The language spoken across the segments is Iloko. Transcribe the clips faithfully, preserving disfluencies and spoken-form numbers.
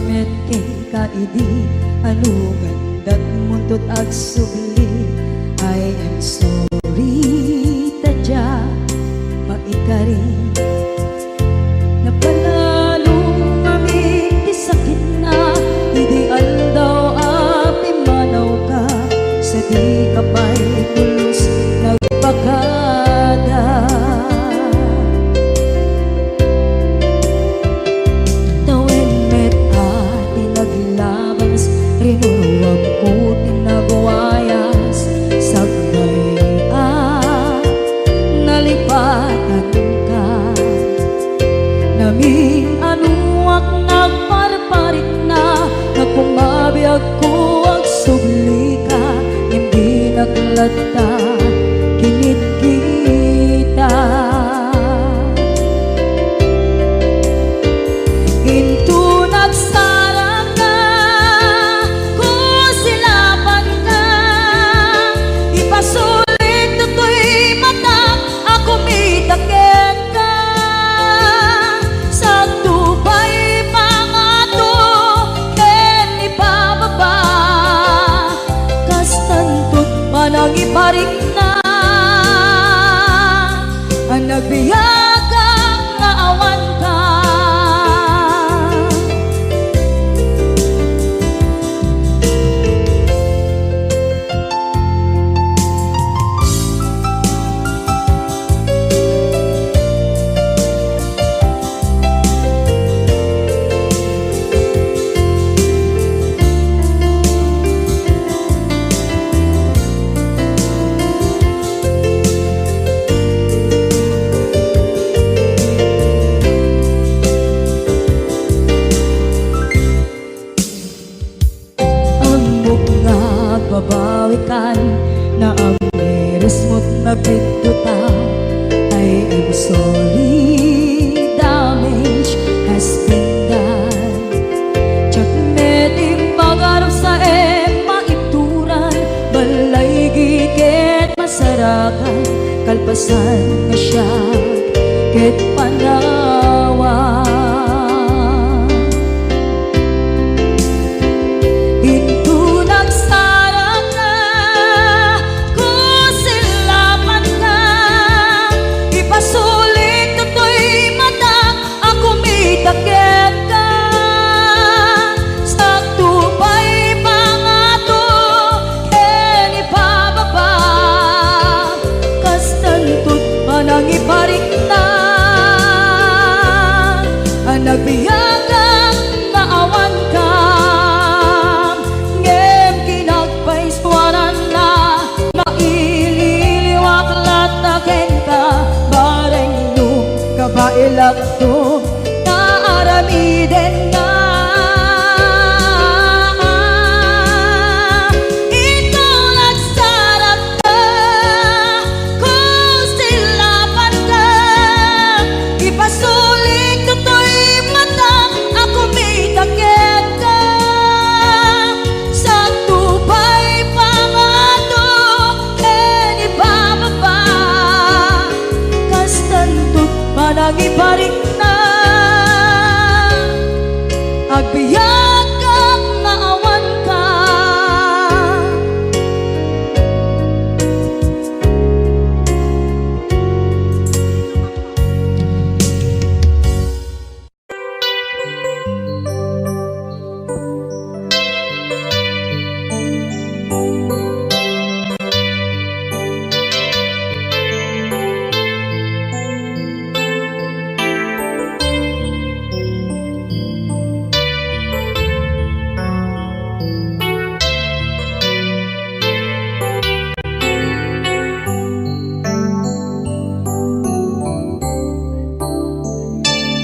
met kenka idi anugan datmunto agsubli. I am sorry, ta dia maikari. Napanalo ngamin ti sakitna idi aldaw a pimmanawka, sa dika pay pulos nagpakada. Tawen met a ti naglabas, rinuruamko ti nagwayas, sakbay a nalipatanka. Namin-anuak nagparparikna, nagkumabiagko agsublika, ngem dinak latta kinitkitak. Inton agsarangka, kusilapanka, ipasulit toy matak a kumita kenka. Sadto pay pangato ken ipababa, kastanto ti panangiparikna a nagbiagak nga awanka. Ammok nga agbabawikan, naamirismot nagbiddota. I am sorry, damage has been done. Diak met impagarop sa em maituran, balay ket masarakan, kalpasan nga siak ket panawan. Inton agsarangka, kusilapanka, ipasulit toy matak a kumita kenka. Sadto pay pangato ken ipababa, kastanto ti panangiparikna a nagbiagak nga awanka. Ngem kinagpaisuaranna, maililiwak latta kenka, bareng no kabaelakto nga aramidenna. Inton agsarangka, kusilapanka, ipasulit toy matak a kumita kenka. Sadto pay pangato ken ipababa, kastanto ti panangiparikna, agbiagak nga awanka.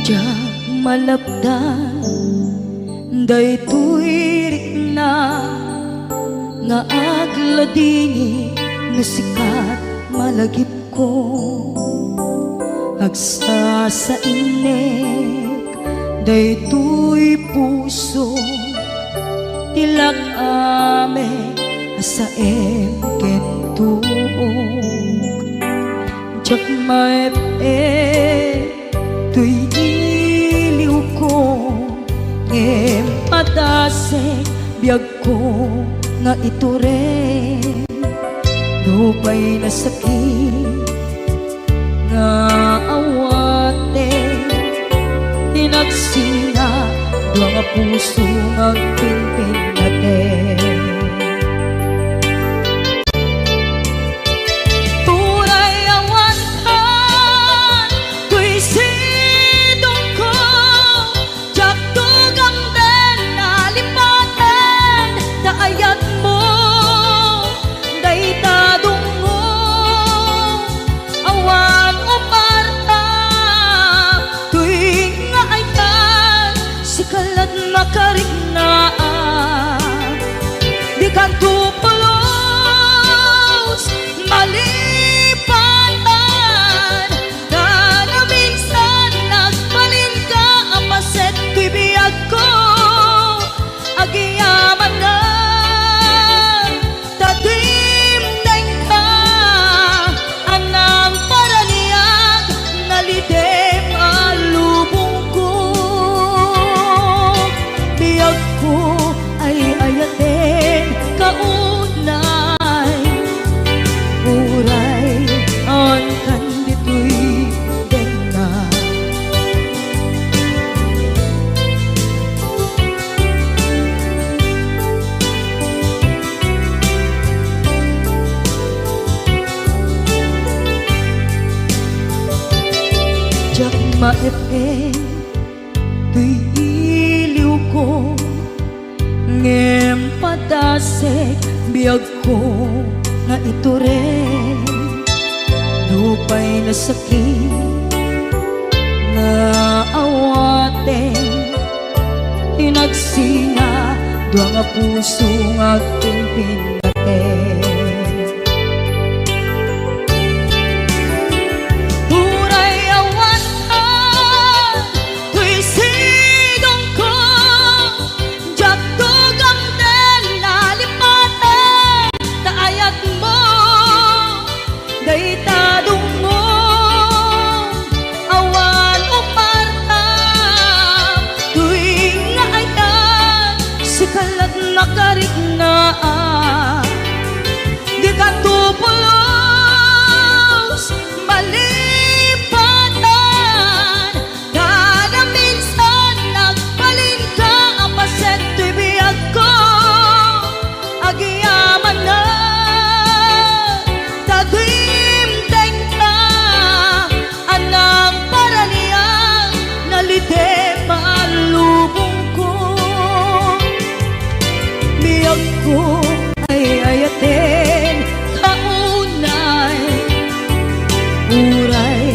Diak malapdan daytoy rikna nga agladingit no sika ti malagipko. Agsasainek daytoy puso, ti lak-am a saem ken tuok. Diak maep-ep toy iliwko, ngem nga itured, nupay nasakit nga awaten, inagsina dua nga puso nga agpinpinnaten. Uray awan kan toy sidongko, diak tugamden a lipaten ta ayatmo dayta dungngo. Awan uparta toy nga ayat, sika la't makariknaan. Dikanto pulos malipaten, ta naminsan nagbalinka a paset toy biagko. Agyamanak ta dimdengka a nangparaniag, nalidem a lubongko. Biagko ay ayaten ka unay, uray awan kan ditoy denna. Diak maep-em toy iliwko, ngem padasek biagko nga itured. Nupay nasakit nga awaten, inagsina dua nga puso nga agpinpinnaten. Uray awan ka toy sidongko, diak tugamden a lipaten ta ayatmo dayta dungngo. Awan uparta toy nga ayat, sika la't makariknaan. Dikanto pulos malipaten, ta naminsan nagbalinka a paset toy biagko. Agyamanak ta dimdengka a nangparaniag, nalidem a lubongko. Biagko ay ayaten ka unay, uray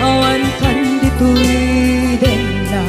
awan kan ditoy denna.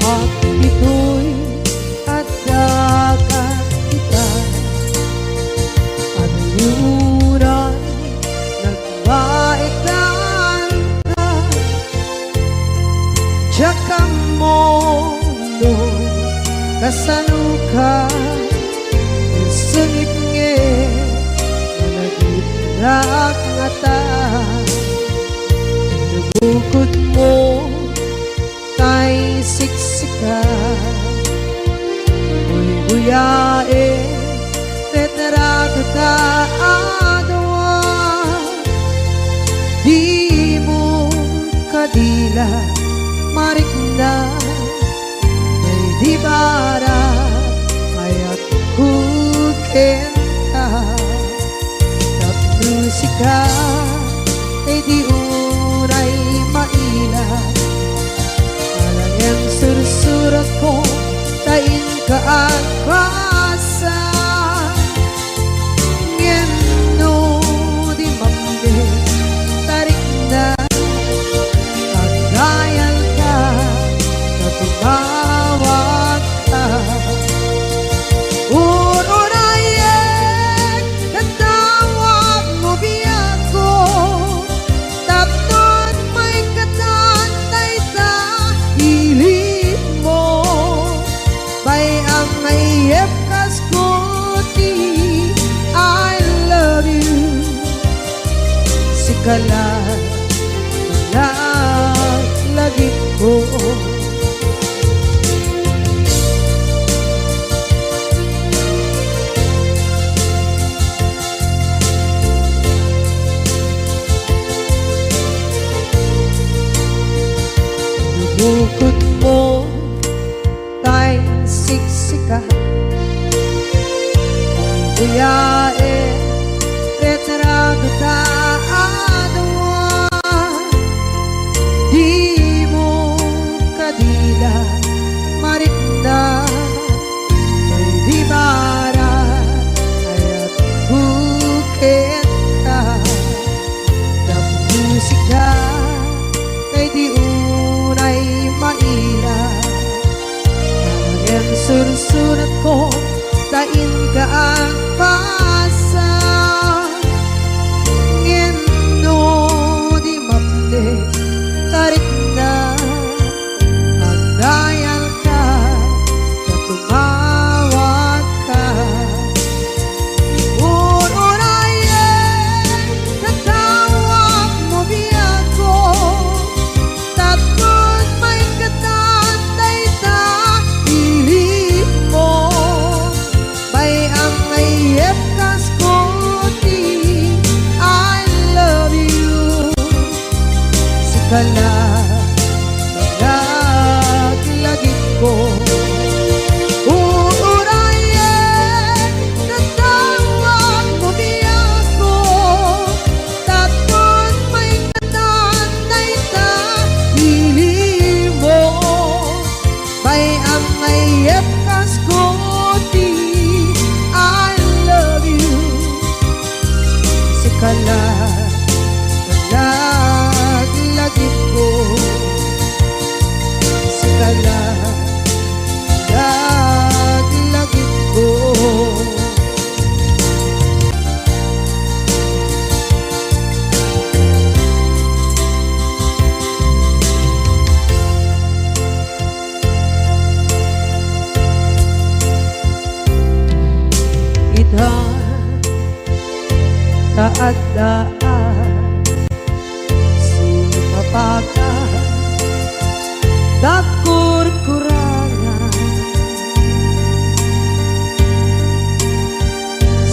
Anak, ditoy adda ita, ano uray nagbaetan ka. Diak ammo no kasanoka, sungit ngarud a nagitdak ngata. Nabukod mo tay siksika. Buybuyaen, retrato ta a dua. Dimo kadi la marikna, tay di barat ayatko kenka. Tapno sika, tay di unay maila. Ala ngem sursuratko, ta inka agbasa. Ngem no di mambe, ta rikna Kala, laglagipko. Bukod mo tay siksika. Kuyae, retrato ta a dua. Di mo kadila marikna, tay di mara, ayat bukit ka. Tapno sika, tay di unay maila. Ngem sursuratko ta inka agpasa. Ngem no di mapne, tarikna, agdayalka, ta tumawagka. Ur-urayen, tatawag mo biagko, tapno maikatan dayta ilimmo. Bay-am nga iyepkasko ti I love you. Sika la, laglagipko. Ur-urayen, tatawag mo biagko, tapno maikatan dayta ilimmo. Bay-am nga iyepkasko ti I love you. Sika la, laglagipko. Sika la, laglagipko. Ita, ta adda a sumapaka, dagkurkurangan.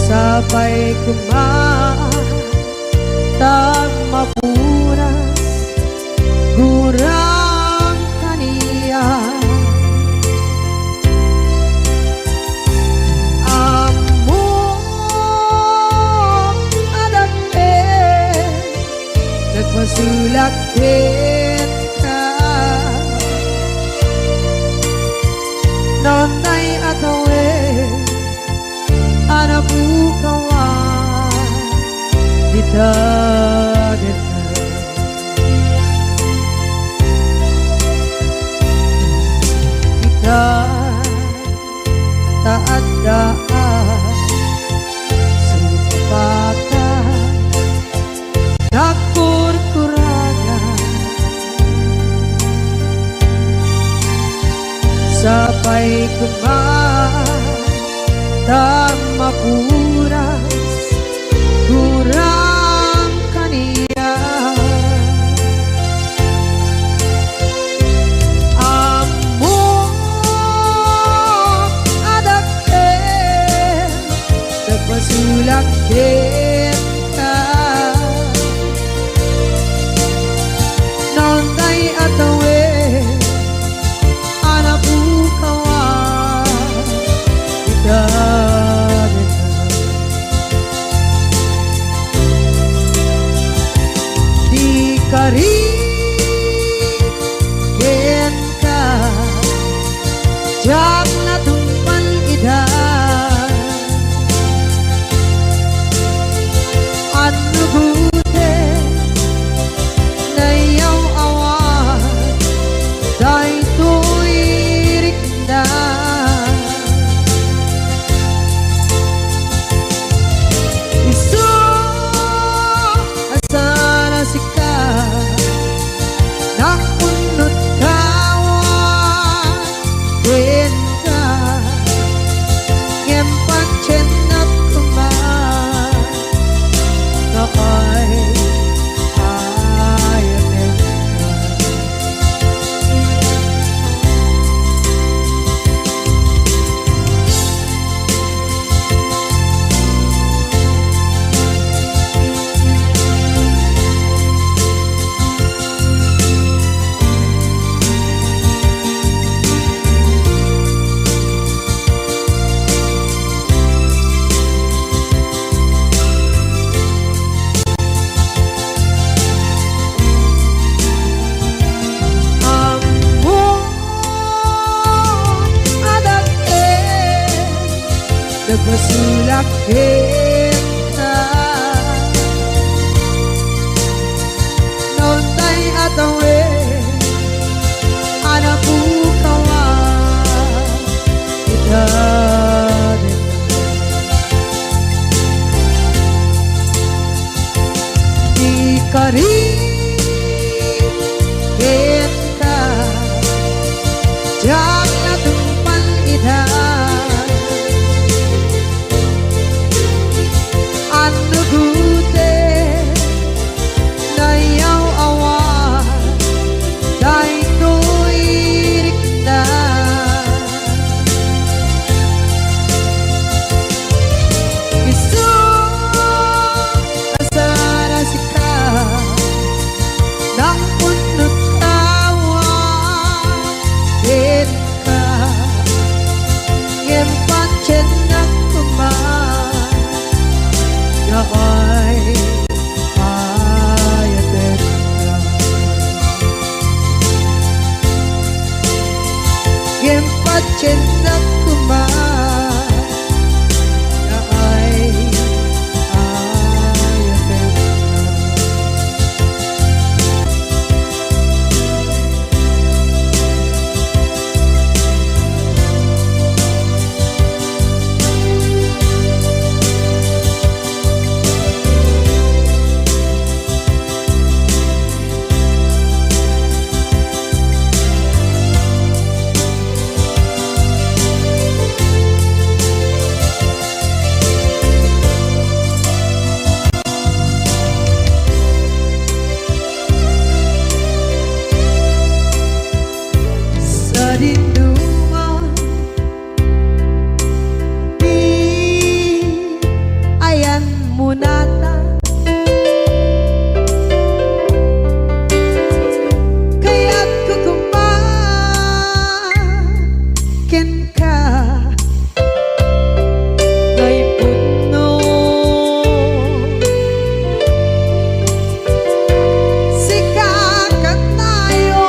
Sapay koma ta mapuras, gurang kaniak. Ammok a dakkel, nagpasulak kenka. Nonday a tawen a napukawan dita dita. Ita, ta adda a sumapaka, nagkurkurangan. Sapay koma ta mapuras, gurang kaniak. Ammok a dakkel, nagpasulak kenka. Nonday a tawen a napukawan dita dita. Di kari kenka, diak natungpal ida. Annugote, nayaw-awan daytoy rikna. Isu a saan a sika, naunot kawan kenka. Agbasolak kenka. Naunay a tawen a napukawan ita. Ikarit kenka, diak la tungpal ita. Annugoten, nayaw-awan daytoy rikna. Isu a sarasika, nangpunot awan kenka, ngem patiennak koma nga ay-ayatenka. Ngem patiennak koma nga ay-ayatenka. Sadinoman ti ayanmo natan, kayatko koma kenka nga ipudno. Sika kanayon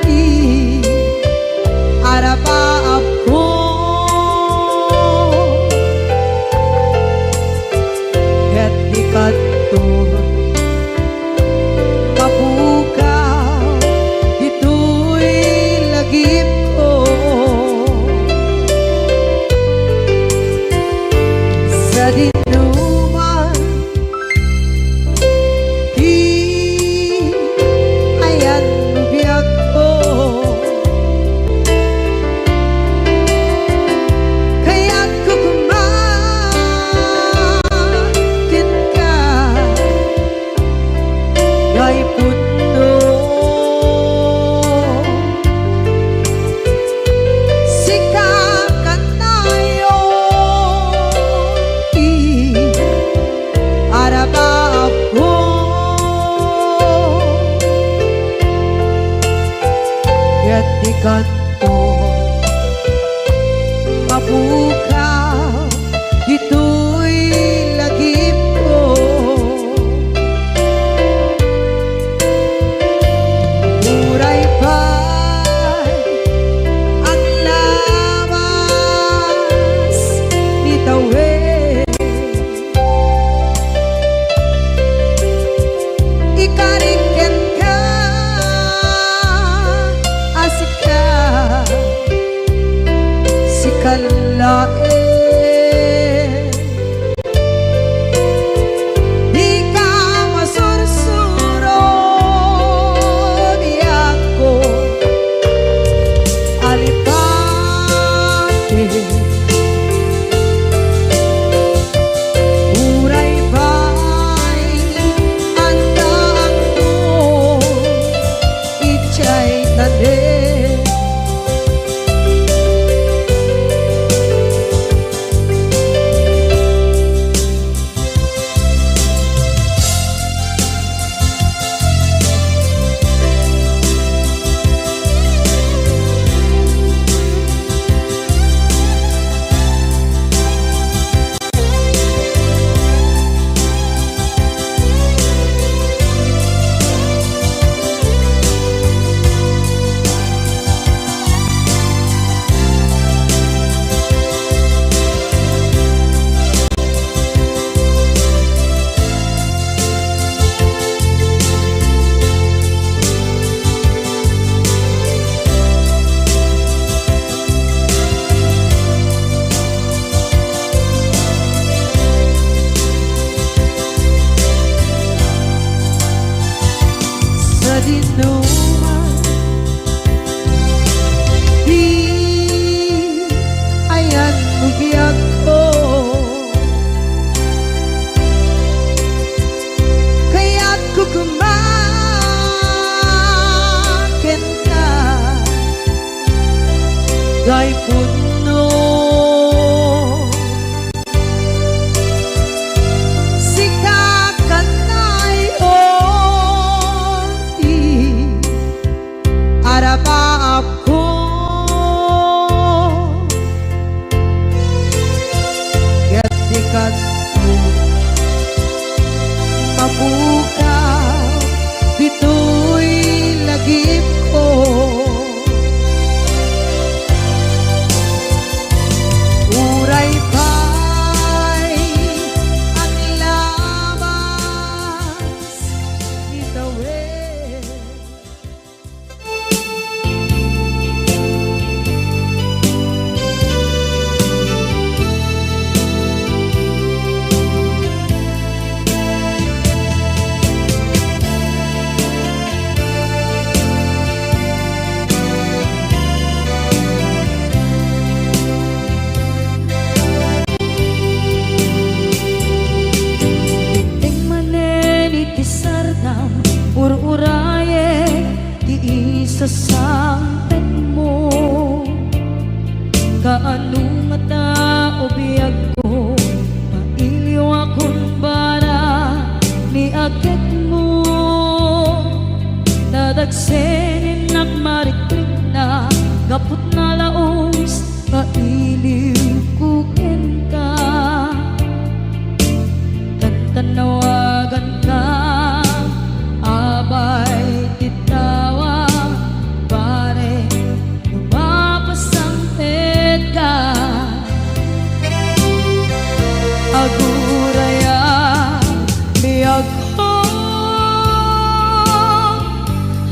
ti arabaabko, ket di kanto mapukaw ditoy lagipko. Sadinoman ti ayanmo biagko, kayatko koma kenka nga ipudno. Sika kanayon ti arabaabko, ket di kanto mapukaw ditoy lagipko. Uray pay aglawas ni tawen, ikarik kenka a sika, sika laeng. Dika masursuro, biagko a lipati. Uray pay addaakto idiay tanem. Jay punno, sika kannayon ti arabaapko. Ket dikatko mapukaw ditoy lagipko. Uray pay aglabas ni tawen. Dimteng manen iti sardam, ur-urayek ti isasangpetmo. Kaano ngata, o biagko, mailiwakon bara ni agekmo? Nadagsen innak marikrikna gapu ta laus nga iliwko kenka. Tantanawaganka, abay ti tawa, barek no mapasangpetka. Agurayam, biagko,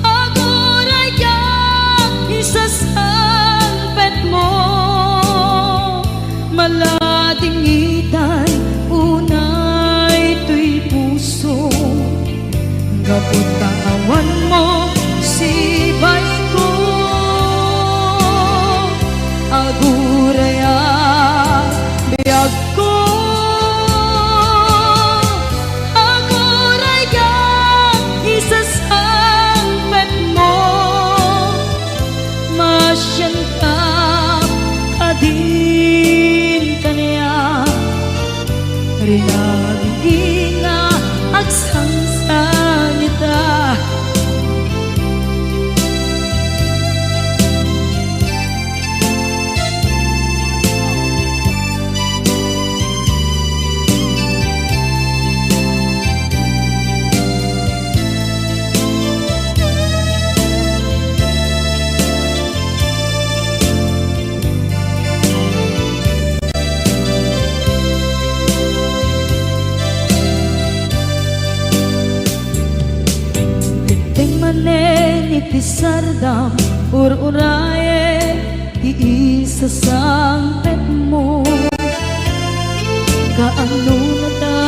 agurayam, isasangpetmo. Maladingitan unay toy puso, gapu ta awanmo sibayko. Agurayam, biagko, agurayam, isasangpetmo. Masianka kadin kaniak, rinabii nga agsangsangita. Dimteng manen iti sardam, ur-urayek ti isasangpetmo. Kaano ngata,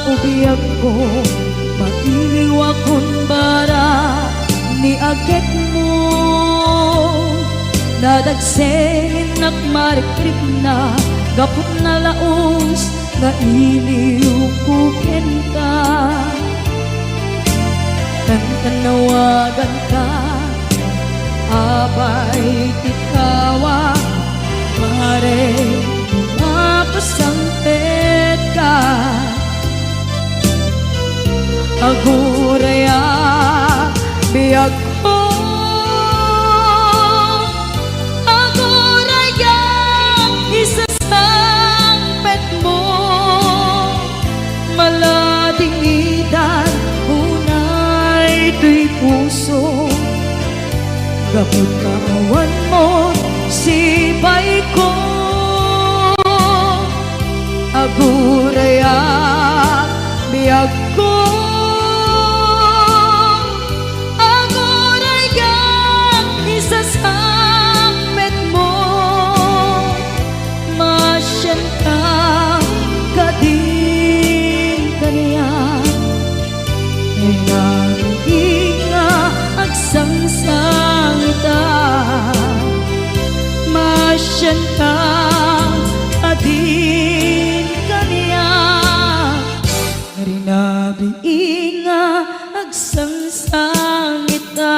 o biagko, mailiwakon bara ni agekmo? Nadagsen innak marikrikna gapu ta laus nga iliwko kenka. Tantanawaganka, abay ti tawa, barek no mapasangpetka. Agurayam, biagko, agurayam, isasangpetmo. Maladingitan unay toy puso, gapu ta awanmo sibayko. Agurayam, biagko, agurayam, isasangpetmo. Masianka kadin kaniak, rinabii nga agsangsangita. Masianka kadin kaniak, rinabii nga agsangsangita.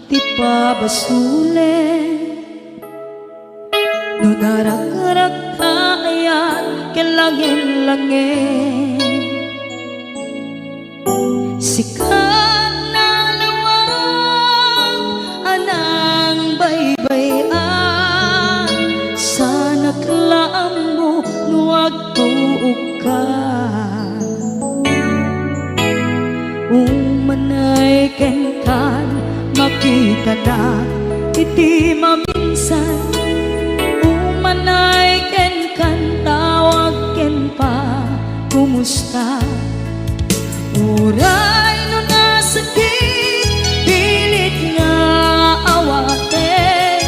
ti pabasolen no narakrakta ayan ken langin-langin. Sika nalawag a nangbaybay-an, sanak la ammo no agtuokka. Umanay kenkan, makitanak iti maminsan. Umanay kenkan, tawag ken pa, kumusta? Uray no nasakit, pilit nga awaten.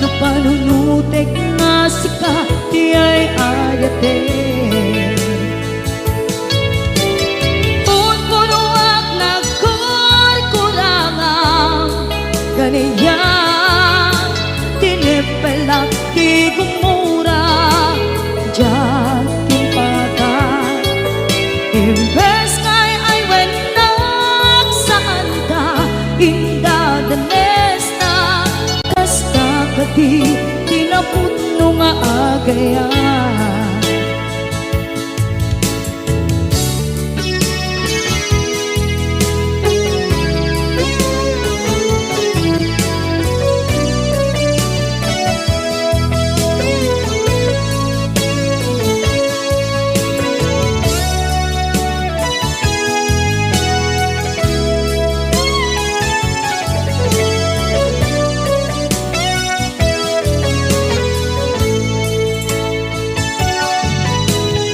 No panunutek nga sika ti ay-ayaten. Punpunuak nagkurkurangam, kaniak tineppelak ti gumura, diak timpakan. Imbes nga ay-aywennak, saanta indadanesna, kasta kadi ti napudno nga agayat.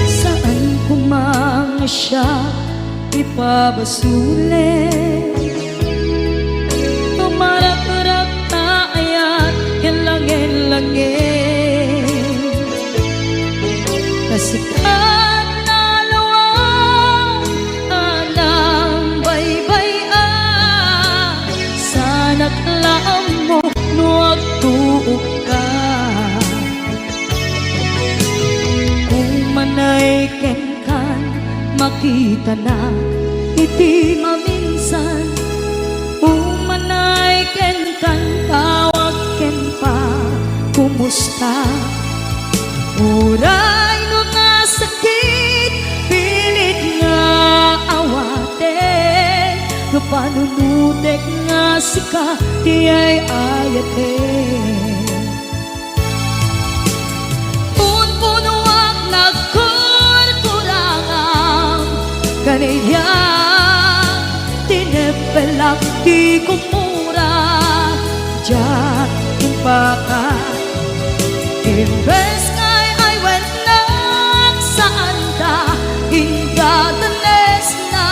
Saan koma nga siak ti pabasolen, no marakrakta ayan ken langin-langin. Kasta nalawag a nangbaybay-an, sanak la ammo no agtuokka. Umanay kenkan, makitanak iti maminsan. Umanay kenkan, tawag ken pa, kumusta? Uray no nasakit, pilit nga awaten. No panunutek nga sika ti ay-ayaten. Punpunuak nagkurkurangam, kaniak tineppelak ti gumura, diak timpakan. Imbes nga ay-aywennak, saanta indadanesna,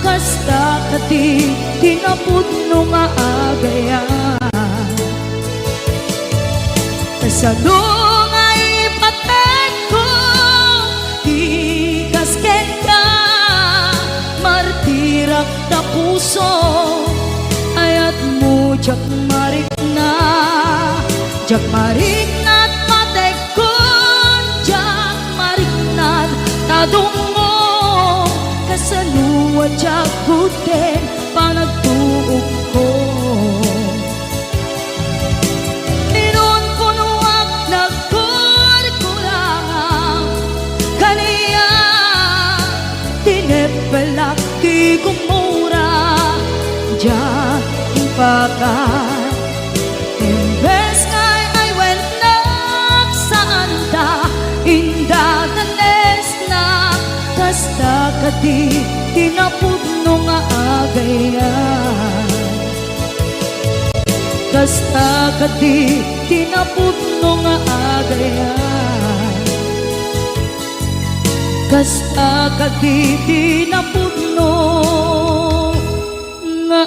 kasta kadi ti napudno nga agayat. Kasano nga ipatekko ti kas kenka? Martirak ta puso, ayatmo diak marikna. Diak marikna ta patekkon, diak marikna ta dummo. Kasano a diak gudden panagtuokko? Inunpunoak nagkurkurangam, kaniak tineppelak ti gumura, diak timpakan. Imbes nga ay-aywennak, saanta indadanesna, kasta kadi ti napudno nga agayat. Kasta kadi ti napudno nga agayat. Kasta kadi ti napudno nga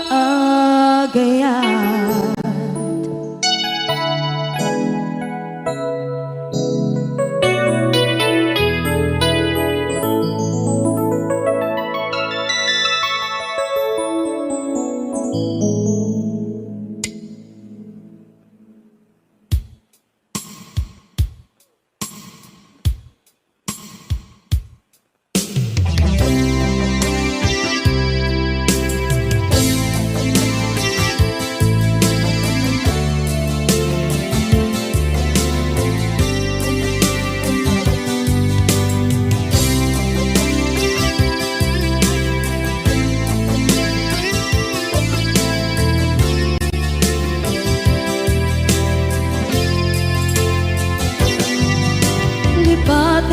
agayat.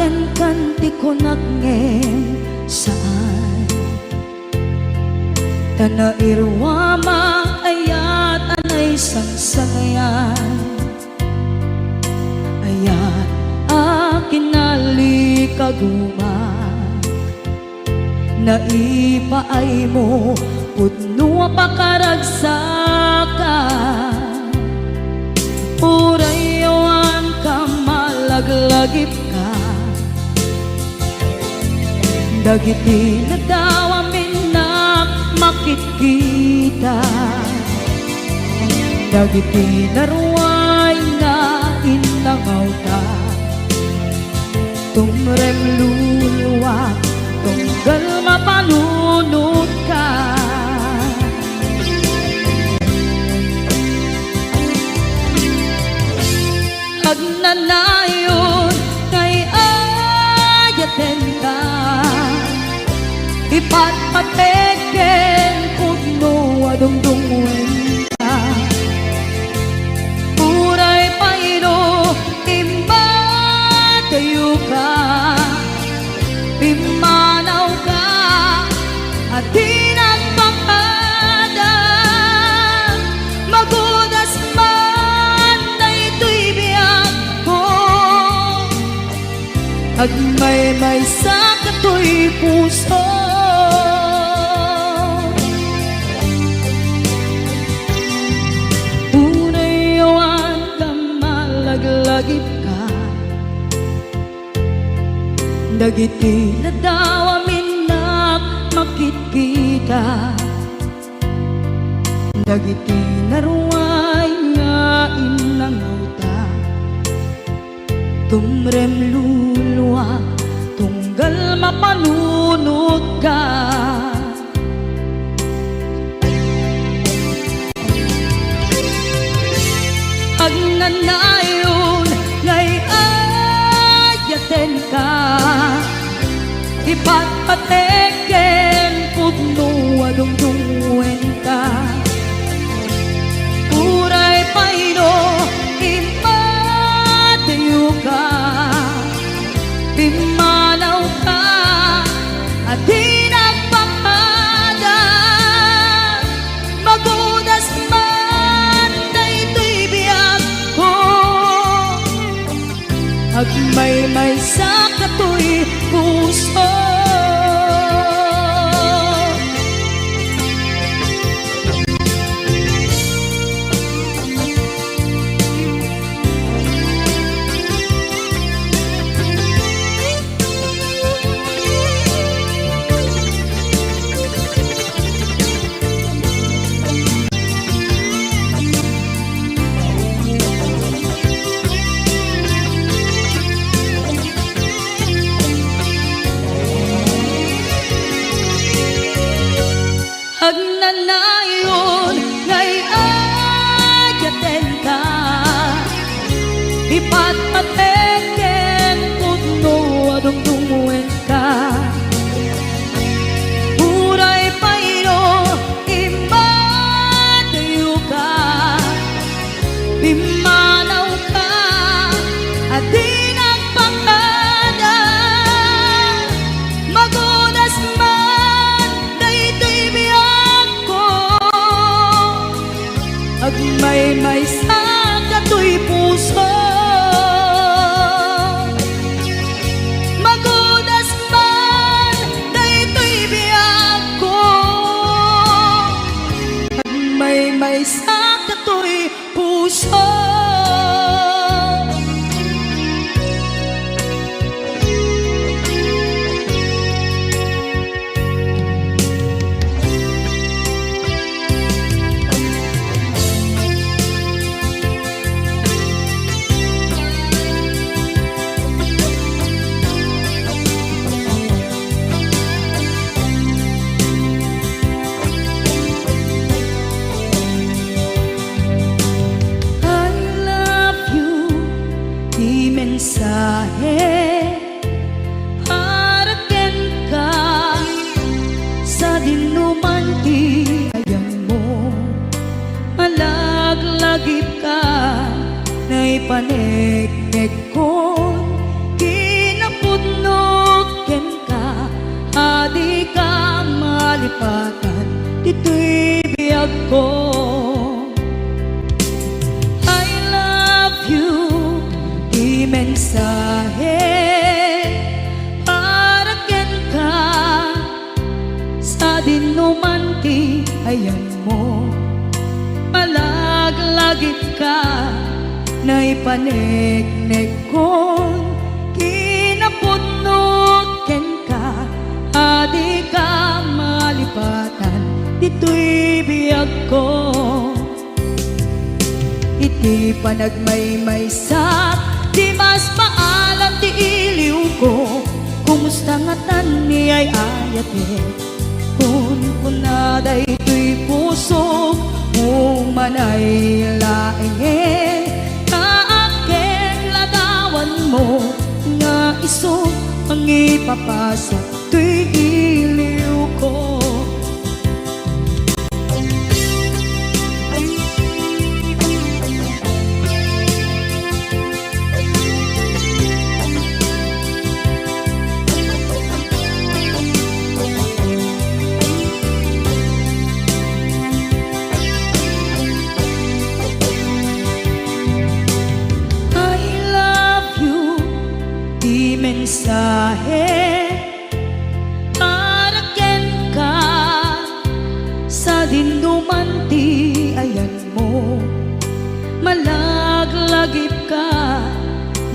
Kenkan ti kunak ngem saan. Ta nairuam a ayat a naisangsangayan. Ayat a kinalikaguma. Naipaaymo pudno a pakaragsakan. Uray awan ka malaglagipka. Dagiti nadawam innak makitkita. Dagiti naruay nga innangawta. Tumrem luluak, tunggal mapanunotka. Agnanayon nga ay-ayatenka, ipatpatek ken pudno a dungdungngoenka. Uray pay no immadayoka, pimmanawka a di nagpakada. Magudas man daytoy biagko, agmaymaysa katoy puso. Uray awan ka malaglagipka. Dagiti nadawam innak makitkita. Dagiti naruay nga innangawta. Tumrem luluak, tunggal mapanunotka. Agnanayon nga ay-ayatenka, ipatpatek ken pudno a dungdungngoenka. Uray pay no immadayoka, pimmanawka a di nagpakada. Magudas man daytoy biagko, agmaymaysa katoy puso. Agnanayon nga ay-ayatenka, ipatpatek ken pudno a dungdungngoenka. Uray pay no immadayoka, pimmanawka a di nagpakada. Magudas man daytoy biagko, agmaymaysa katoy puso. Magudas man daytoy biagko, agmaymaysa katoy puso. I love you, ti mensahe para kenka. Sadinoman ti ayanmo, malaglagipka, naipaneknekkon, kinapudnok. malipatan ditoy biagko. I love you, ti mensahe para kenka, sadinoman ti ayanmo. Malaglagipka, naipaneknekkon kinapudno kenka, a dika malipatan ditoy biagko. Iti panagmaymaysak, dimas paalan ti iliwko. Kumusta ngatan ni ay-ayatek? Kunkuna daytoy pusok, umanay laengen, ta agladawanmo nga isu mangipapasak toy iliwko. I love you, ti mensahe para kenka, sadinoman ti ayanmo. Malaglagipka,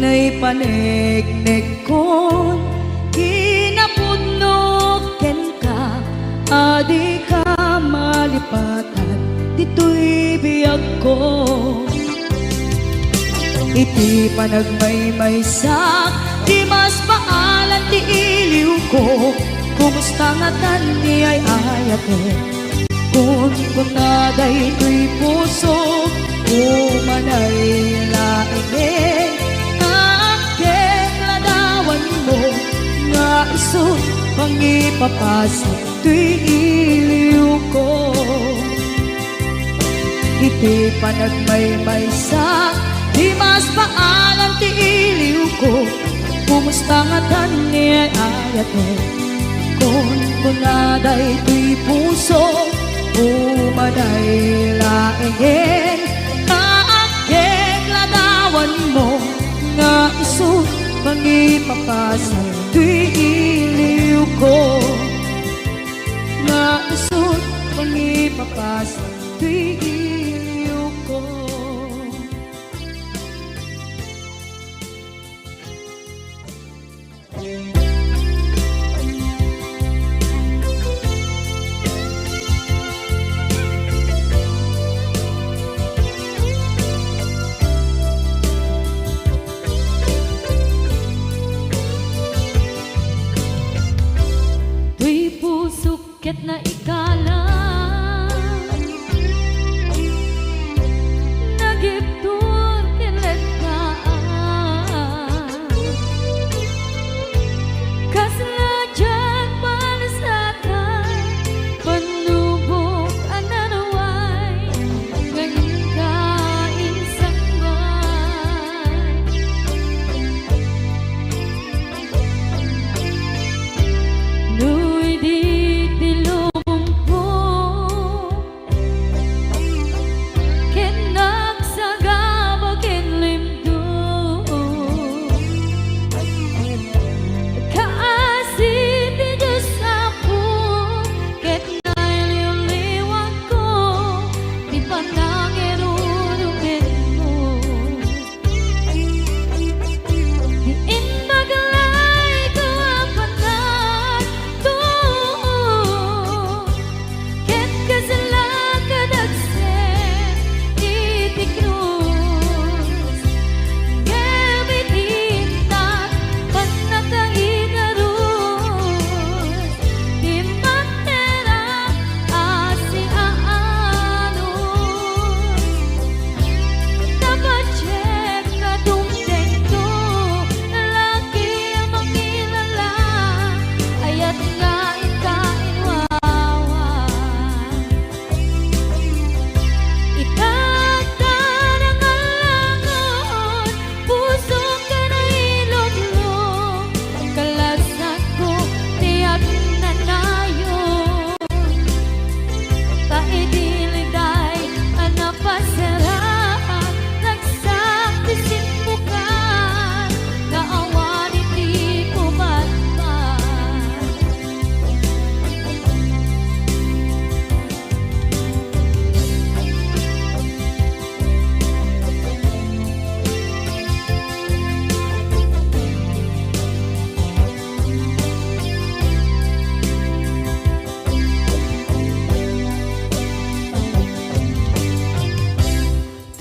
naipaneknekkon kinapudno kenka, a dika malipatan ditoy biagko. Iti panagmaymaysak, dimas paalan ti iliwko. Kumusta ngatan ni ay-ayatek? Kunkuna daytoy pusok, umanay laengen, ta agladawanmo nga isu mangipapasak toy iliwko. Iti panagmaymaysak, dimas paalan ti iliwko. Kumusta ngatan ni ay-ayatek? Kunkuna daytoy pusok, umanay laengen, ta agladawanmo nga isu mangipapasak toy iliwko. Nga isu mangipapasak toy iliwko. Toy pusok ket naikalang.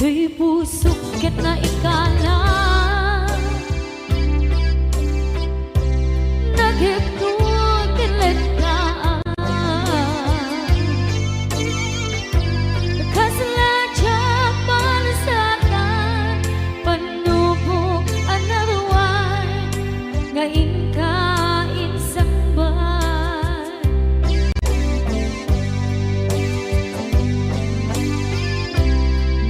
Ditoy pusok ket naikala, naghipno ken lettaan. Kasla diak malasatan, panubok a naruay nga inka insangbat.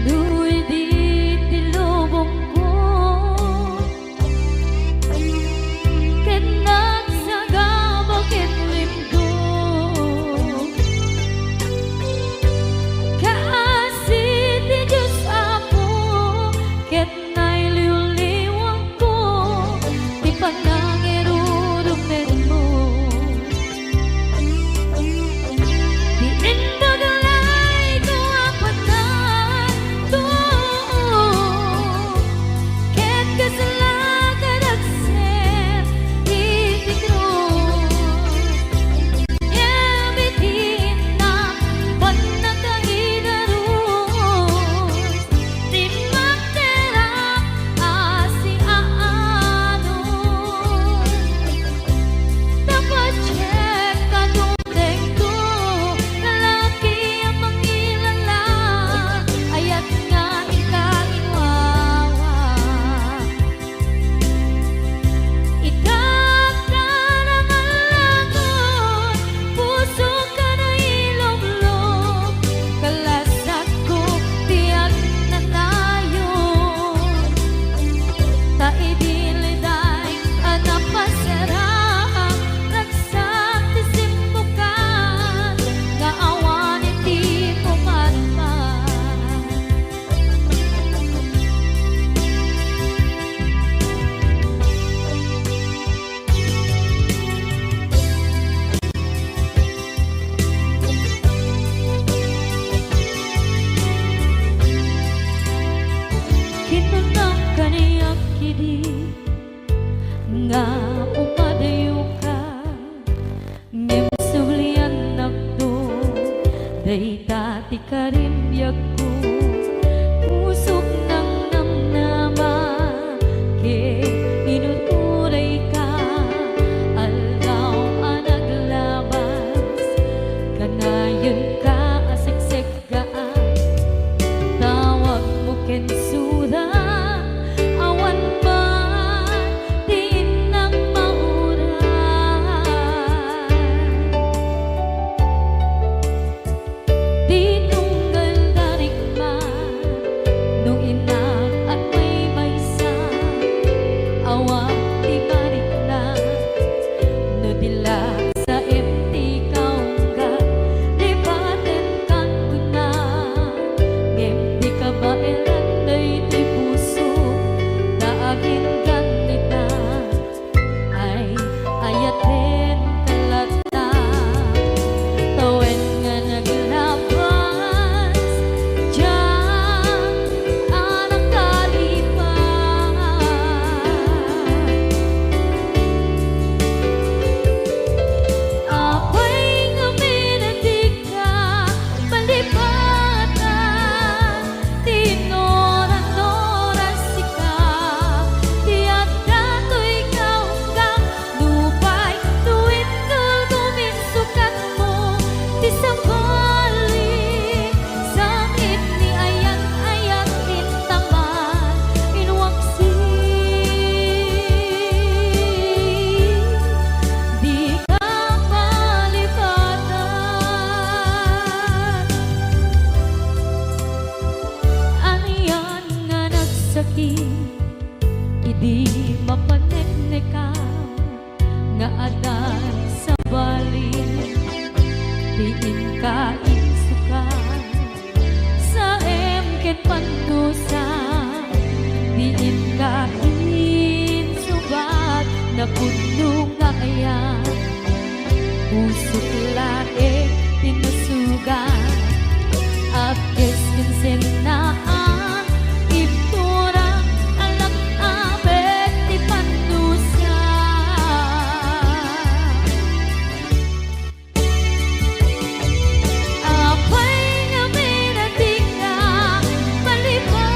No idi ti lubongko ket nagsagaba ket limgo, kaasi ti Dios, Apo, ket nailiwliwangko ti panangirurumermo. Ti imbag layto a panato, ket kasla kadagsen iti krus. Ngem iti innak, bannaka idarus ti makterak a siaanus. Tapasek kadutengto, lalaki a mangilala, ayat nga inka inwawa. Idaak ta nangalangon, pusok a nailublog, kalasakko ti agnanayon. Ta idi liday a napasarang, ragsak ti simmukan nga awan iti pumatpat. Kinunam kaniak idi nga umadayoka, ngem subliannakto, dayta ti karimbiagko. Pusok nangnamnama ket inururayka, aldaw a naglabas, kanayon ka a seksek gaan. Tawagmo ken sura, awan man ti innak mauray. Ti tunggal da rikma, no innak agmaymaysa, awan ti marikna, no di la Saem ti kaungga, lipatenkan kuna, ngem di kabaelan daytoy puso, ta aginggan ita. Ay, ayatenka latta, tawen nga naglabas, diak a nakalipat. Apay ngamin a dika malipatan? Ti inuran-uran sika ti adda toy kaunggam. Nupay no indulgom insukatmo ti sabali, sangit ni ayat-ayat intaman, inwaksi, dika malipatan. Anian nga nagsakit idi mapaneknekam, nga adda sabali ti inka insukat. Saem ket pandusa ti inka insubat, napudno nga ayat. Pusok laeng ti nasugat, apkes ken sennaan, ibturak a lak-abek ti pandusa. Apay ngamin a dika malipatan?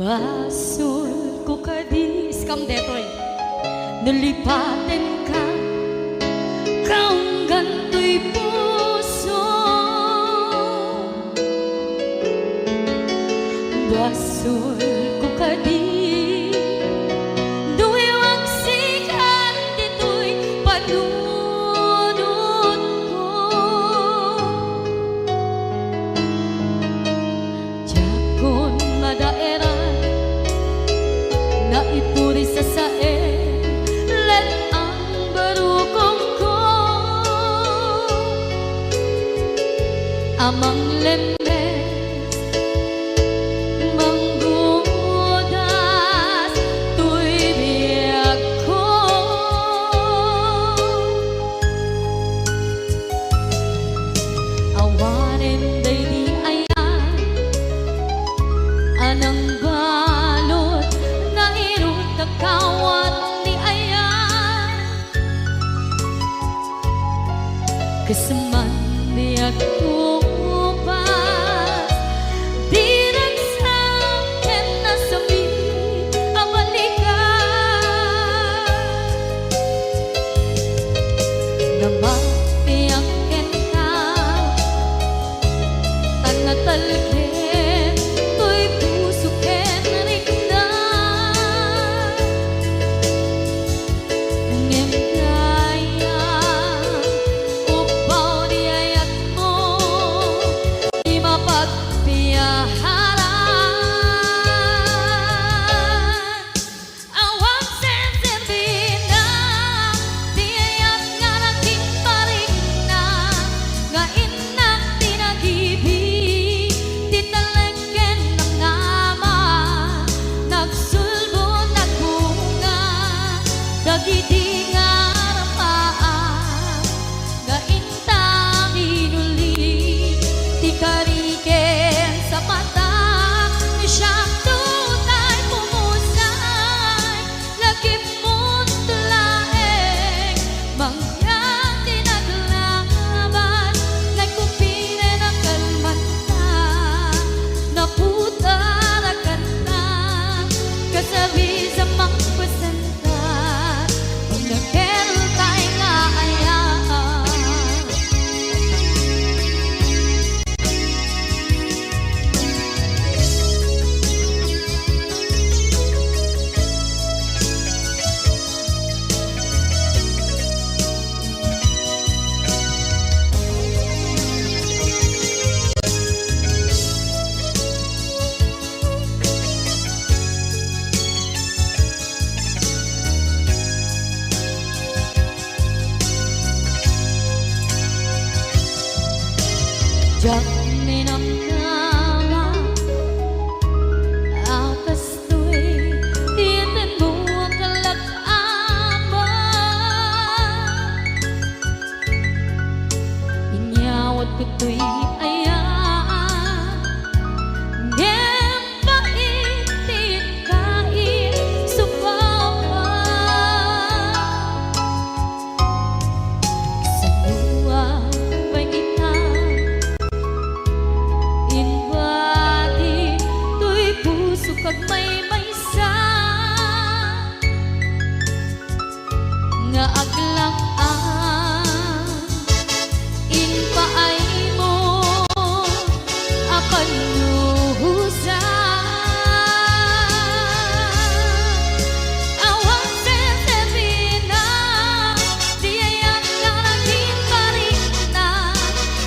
Basolko kadi, iskam detoy. No lipatenka, kaunggan toy puso. Basolko kadi, no iwagsikan ditoy panunotko. Diakon madaeran, naipuri sasaen, let-ang barukongko. A manglemmes, manggudas toy biagko. Awanen daydi ayan a nangbalud, nairut a kawat ni ayan. Kas man biagko pas, diragsak ken nasakit a balikan. Namapiak kenka, ta natalged toy puso ken rikna. Ngem dayta, upbaw ti ayatmo, ti mapagpiaharan. Awan senserbina ti ayat nga naging parikna, nga innak ti nagibi, ti talek ken namnama, nagsulbo, nagbunga, dagidi nga arpaam. Nga inta minuli ti kari ken sapata, siak tutay pumusay, lagipmo laeng, mangyan ti naglaban, nagkupinen a kalmanta, naputar a kanta, kasabis a mangpasen- Diak ninamnama a kastoy ti tenmo a kalak-ama. Inyawat ko toy ayat, ngem pait ti kaisubawak. Saan pay ita inbati toy puso kag maymaysa. Nga aglak-am impaaymo a pannuhosan. Awan seserbina ti ayat nga naging parikna,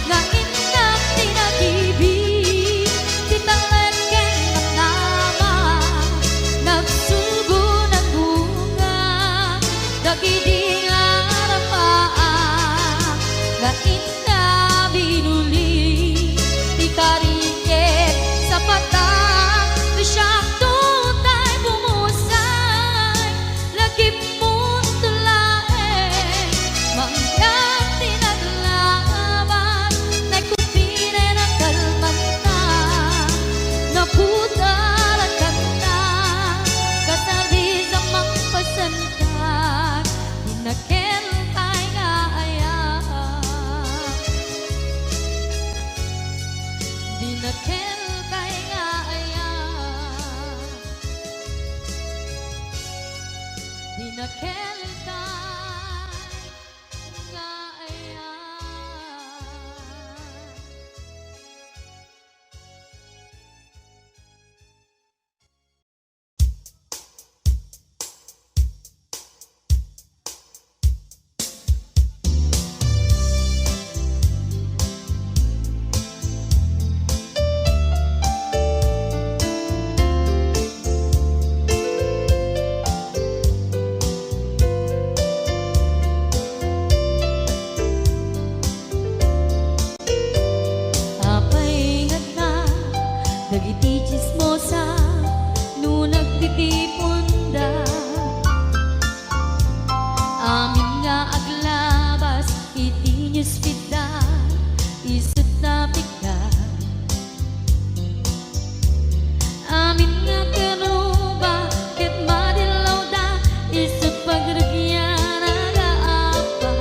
nga innak ti nagibi, ti talek ken namnama, nagsulbo, nagbunga, dagidi nga arpa. Ispitda, isut napigda. Amin nga keruba ket madillawda, isut pagrugian a Apa.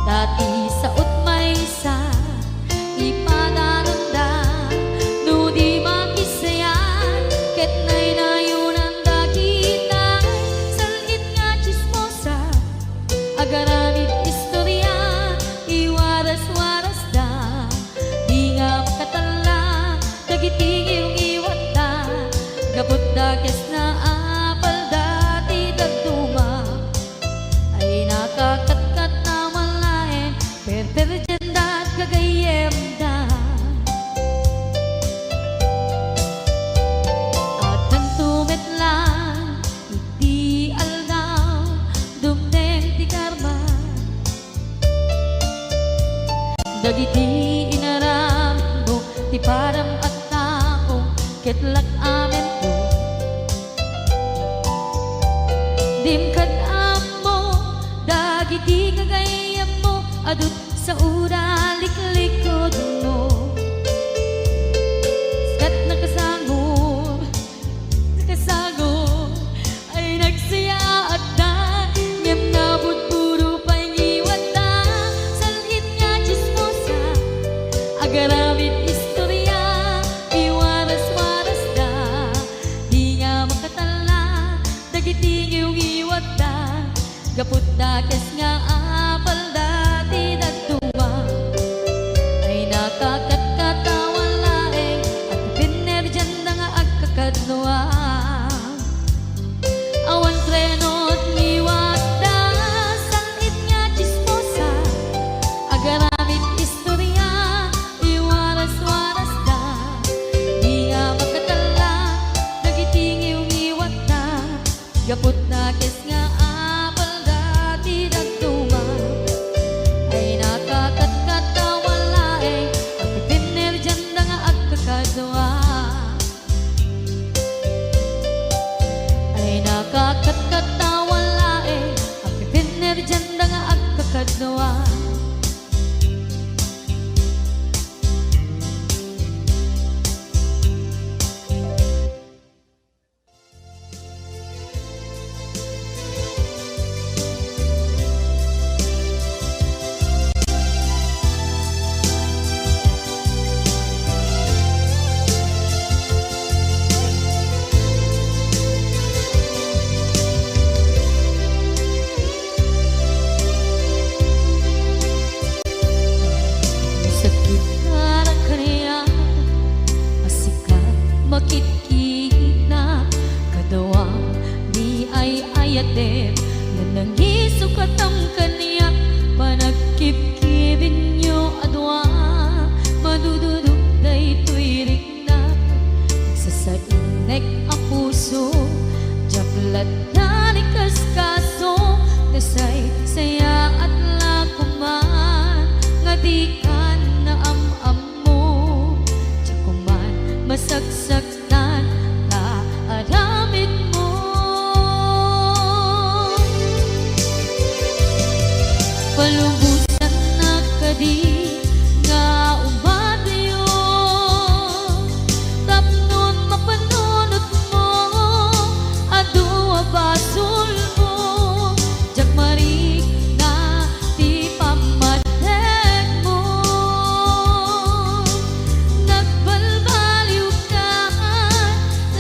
Ta ti saot maysa, ipadanonda no di makisayat, ket naynayonanda kitay sal-it nga tsismosa. Agaramid istoria, iwaras-warasda, di nga makatalla dagiti ngiwngiwatda, gapu ta kes nga apalda ti dadduma. Ay nakakatkat a malaen, perperdianda gagayyemda. Agtanto met laeng iti aldaw, dumteng ti karma. Dagiti inaramidmo ti padam a tao, ket lak-amento. Dim kad-ammo dagiti gagayyemmo, adu ti saoda liklikudmo. Ket nakasangor, nakasangor, ay nagsayaatda, ngem nabudbudo pay ngiwatda, sal-it nga tsismosa, agaramid istoria, iwaras-warasda, di nga makatalla dagiti ngiwngiwatda, gapu ta kes nga apalda ti dadduma. Ay nakakatkat a malaeng, agpipinerdianda nga agkakadua. Awan preno ti ngiwatda, sal-it nga tsismosa, agaramid istoria, iwaras-warasda, di nga makatalla dagiti ngiwngiwatda. Gapu ta kes nga apalda ti dadduma, ay nakakatkat a malaeng, agpipinerdianda nga agkakadua. Ay nakakatkat a malaeng, agpipinerdianda nga agkakadua. Sakit nga nakariak a sika makitkita, kadua di ay-ayatem, nanangiso katam kaniak, panagkibkibinyo a dua, madududok daytoy rik- na, sasainnek a puso, diak latta ni kaskaso, nasaysayaat la koman, nga dikan naam-ammo, diak koman masaksaktan ta aramidmo. Palubosannak kadi nga umadayo tapno mapanunotmo, adu a basolmo, diak marikna ti pammategmo. Nagbalbaliwkan,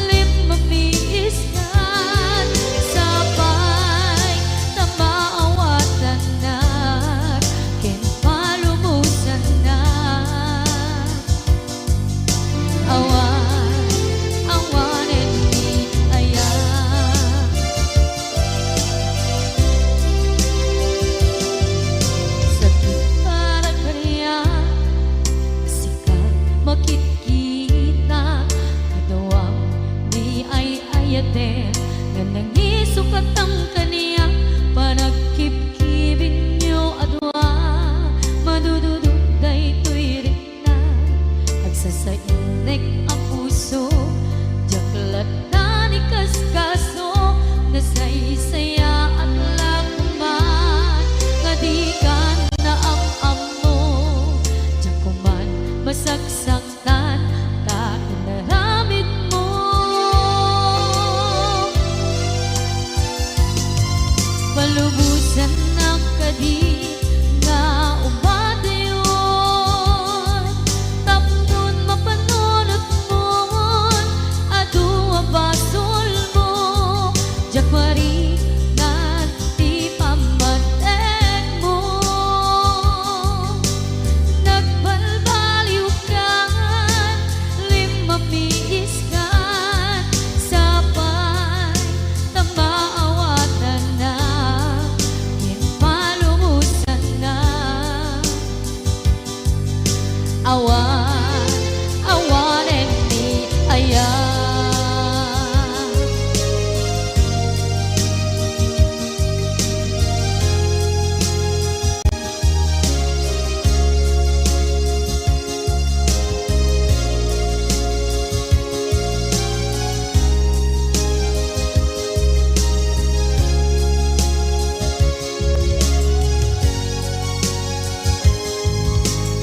limmamiiskan, sapay ta maawatannak. Nga ubateyon, tapnon mapanunotmon, adu a basolmo, diak marinan ti pammategmo. Nagbalbaliwkan, limmamiiskan, sapay ta maawatannak ken palubosannak. Awan, awanen ni aya.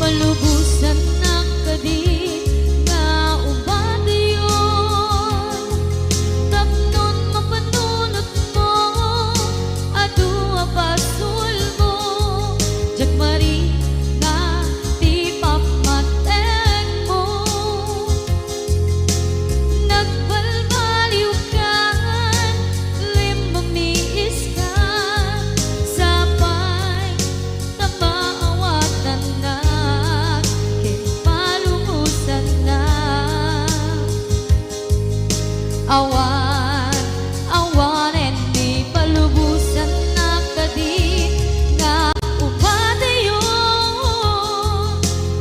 Palubosannak kadi nga ubateyon, tapnon mapanunotmo, adu a basolmo, diak marinan ti pammategmo. Nagbalbaliwkan, limmamiiskan, sapay ta maawatannak ken palubosannak. Awan, awanen ni palubosannak kadi nga ubateyon,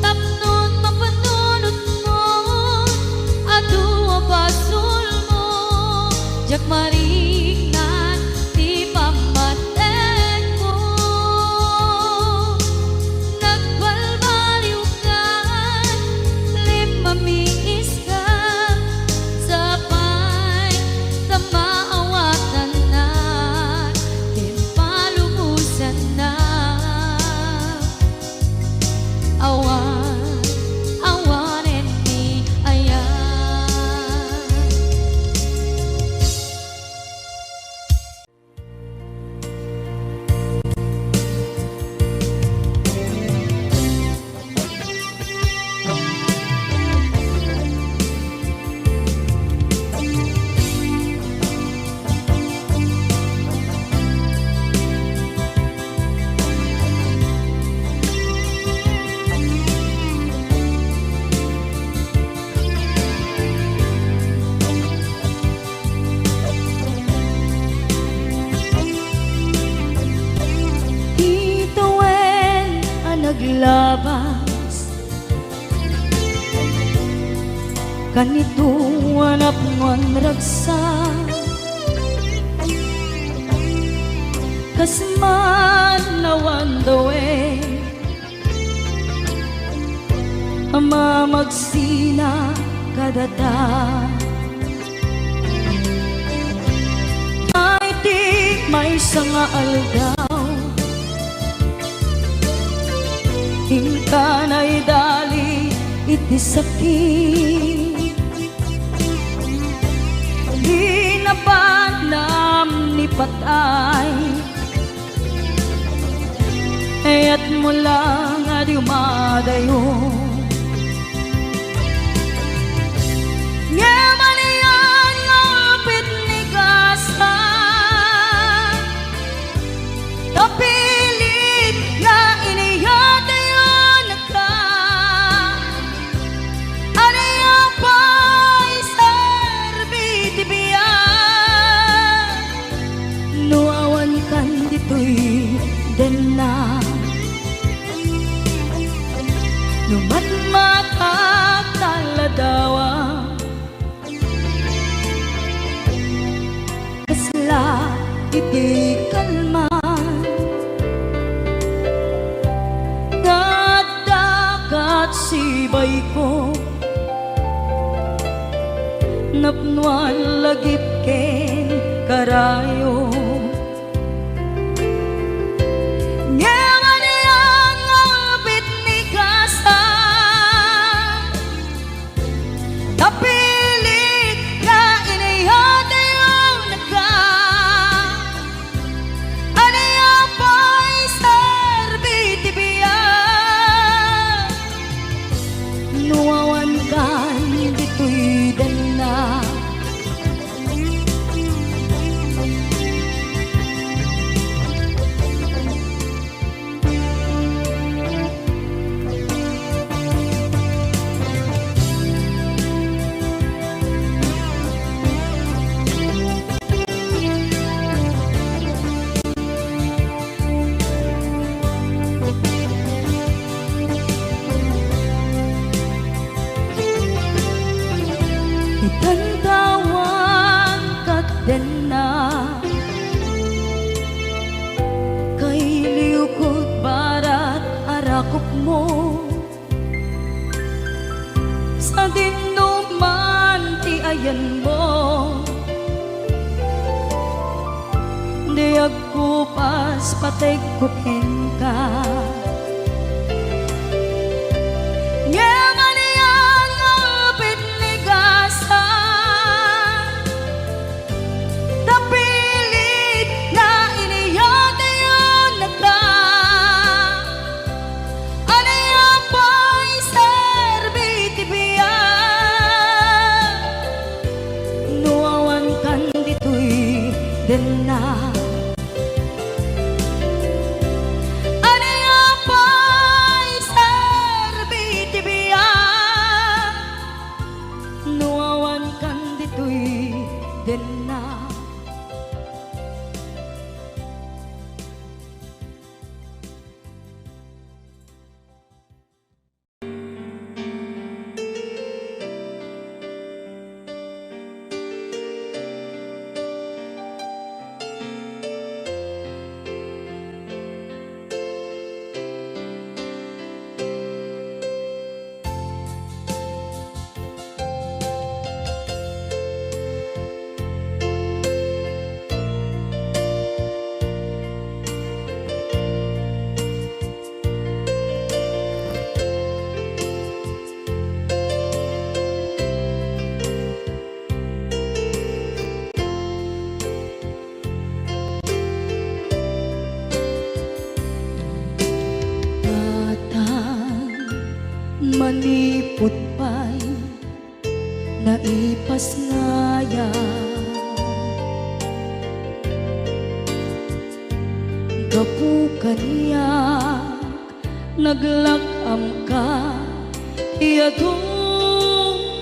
tapnon mapanunotmon, adu a basolmo, diak marinan ti pammategmo. Nagbalbaliwkan, limmamiiskan, sapay ta maawatannak ken palubosannak. Awan, awanen ni aya. Ti tawen a naglabas, kanito a napnoan ragsak, kas man awan tawen a mamagsina kadata. Iti maysa nga aldaw, inka naidali iti sakit. Di nabanam ni patay, kayatmo lang a dumadayo. Ngem ania nga upit ni kasta, napilit nga iniyatayonka. Ania pay serbi ti biag no awankan ditoy denna? No matmatak ta ladawak, kasla iti kalman nga adda kat sibayko, napnoan lagip ken karayo. Ngem ania nga upit ni kasta, napilit nga iniyatayonka. Ania pay sa sakupmo, sadinoman ti ayanmo, di agkupas pategko kenka. Ngem ania nga pitnigasan, napilit nga iniyatayonnaka. Ania pay serbi ti biag no awan kan ditoy denna? Ania pay serbi ti biag no awan kan ditoy denna? Tatang, manipud pay naipasngayam. Gapu kaniak, naglak-amka ti adu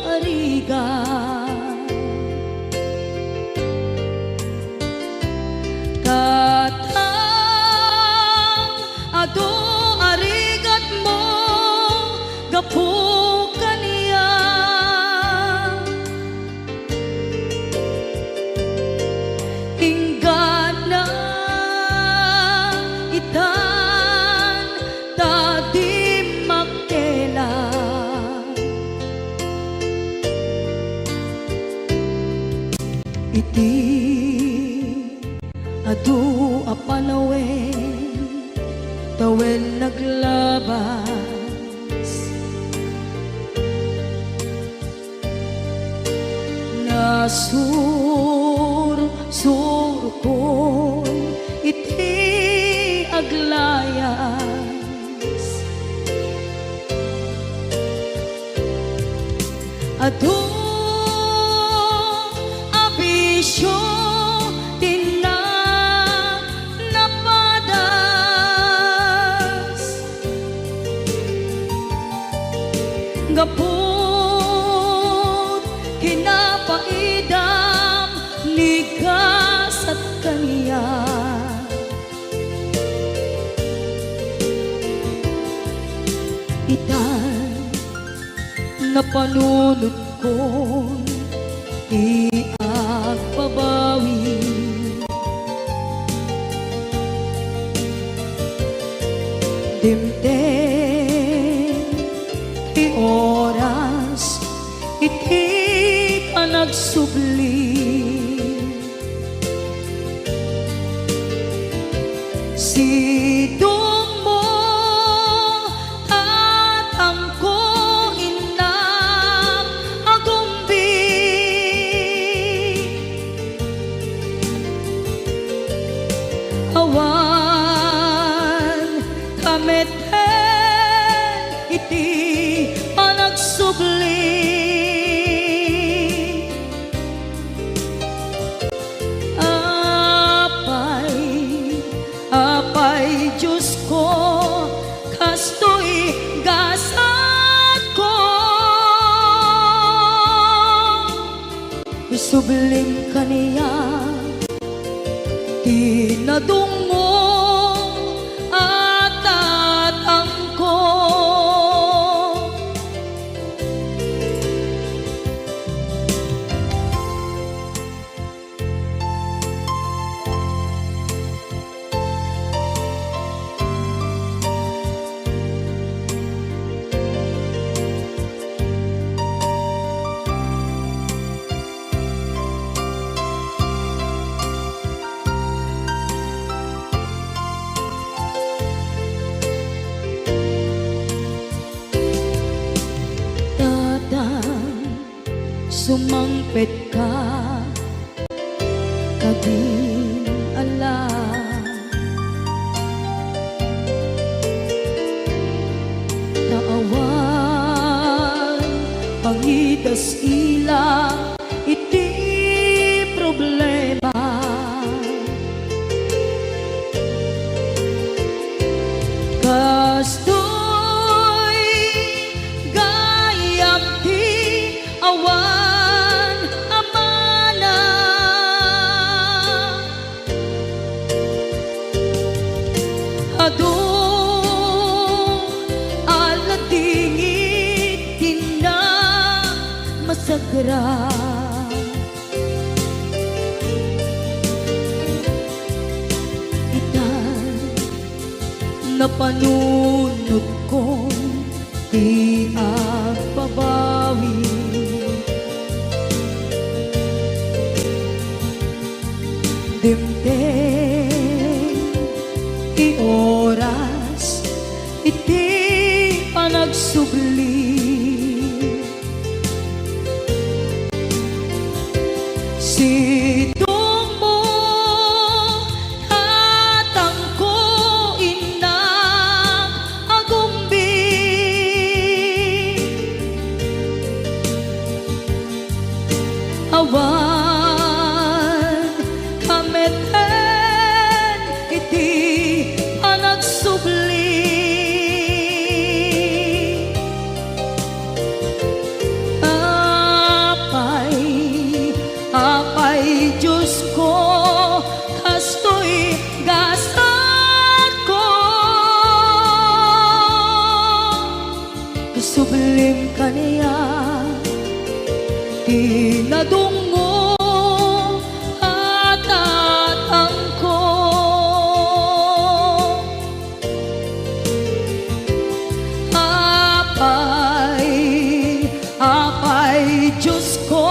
a rigat. Tatang, adu a rigatmo gapu kaniak. Inggana itan ta dimmak kela. Iti adu a panawen, tawen naglabas. Nasursurkon iti aglayas. Adu a bisio ti napadas. Gapu't kinapaidam ni gasat kaniak. Itan, napanunotkon ti agbabawi. Dimteng ti oras iti panagsubli. Sidongmo, tatangko, innak, agumbi. Awan ka met iti panagsubli. Sumangpetka kadin ala. Ta awan pangidas-ilang iti problema. Kastoy gayam ti awan amana. Adu a ladingit ti namasagra. Itan napanunotko ti agbabawi. Dimteng ti oras iti panagsubli. Sidongmo, tatangko, innak, agumbi. Awan kameten iti panagsubli. Apay, Apay Diosko, kastoy gasatko. Isublim kaniak ti nadungngom a tatangko. Apay, Apay Diosko,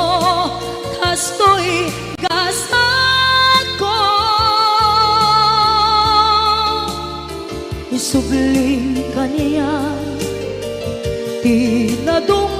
kastoy gasatko. Isublim kaniak ti nadung